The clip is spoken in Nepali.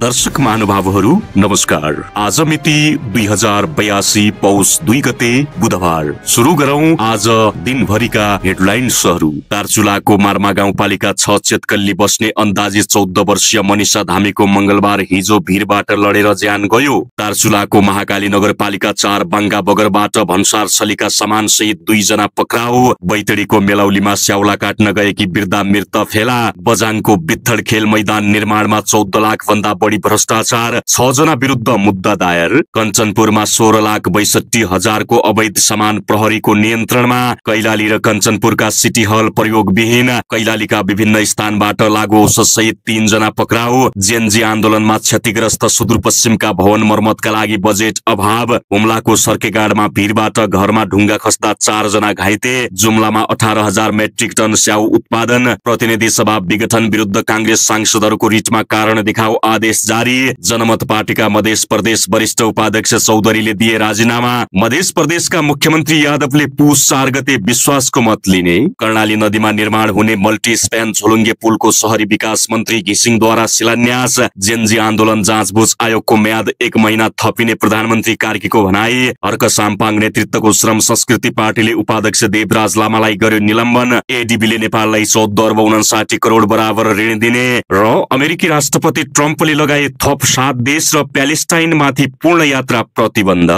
दर्शक महानुभावहरू नमस्कार। आज मिति 2082 पौष 2 गते बुधबार। सुरु गरौं आज दिनभरिका हेडलाइन्सहरू। दार्चुलाको मार्मा गाउँपालिका 6 चेतकल्ली बस्ने अन्दाजी 14 वर्षीय मनिषा धामीको मंगलबार हिजो भिरबाट लडेर ज्यान गयो। दार्चुलाको महाकाली नगरपालिका 4 बाङ्गा बगरबाट भन्सार छलीका सामान सहित 2 जना पक्राउ। बैतडीको मेलौलीमा स्याउला काट्न गएकी वृद्धा मृत फेला। बजाङको बित्थड खेल मैदान निर्माणमा 14 लाख भन्दा बढी भ्रष्टाचार, 6 जना विरुद्ध मुद्दा दायर। कञ्चनपुरमा 16,62,000 को अवैध सामान प्रहरीको नियन्त्रणमा। कैलाली र कञ्चनपुरका सिटी हल प्रयोगविहीन। कैलालीका विभिन्न स्थानबाट लागू औषध सहित 3 जना पक्राउ। जेनजी आन्दोलनमा क्षतिग्रस्त सुदूरपश्चिमका भवन मर्मतका लागि बजेट अभाव। हुम्लाको सर्केगाडमा भिरबाट घरमा ढुङ्गा खस्दा 4 जना घाइते। जुम्लामा 18,000 मेट्रिक टन स्याउ उत्पादन। प्रतिनिधि सभा विघटन विरुद्ध कांग्रेस सांसदहरूको रिटमा कारण देखाउ आदेश जारी। जनमत पार्टीका मध्य प्रदेश वरिष्ठ उपाध्यक्ष चौधरीले दिए राजीनामा। मध्य प्रदेशका मुख्यमन्त्री यादवले पुस 4 गते विश्वासको मत लिने। कर्णाली नदीमा निर्माण हुने मल्टी स्प्यान झोलुङ्गे पुलको शहरी विकास मन्त्री घिसिङद्वारा शिलान्यास। जेनजी आन्दोलन जाँचबुझ आयोगको म्याद 1 महिना थपिने प्रधानमन्त्री कार्कीको भनाई। हर्क साम्पाङ नेतृत्वको श्रम संस्कृति पार्टीले उपाध्यक्ष देवराज लामालाई गर्यो निलम्बन। एडीबीले नेपाललाई 14 अर्ब 59 करोड बराबर ऋण दिने। र अमेरिकी राष्ट्रपति ट्रम्पले लगाए थप 7 देश र प्यालेस्टाइनमाथि पूर्ण यात्रा प्रतिबन्ध।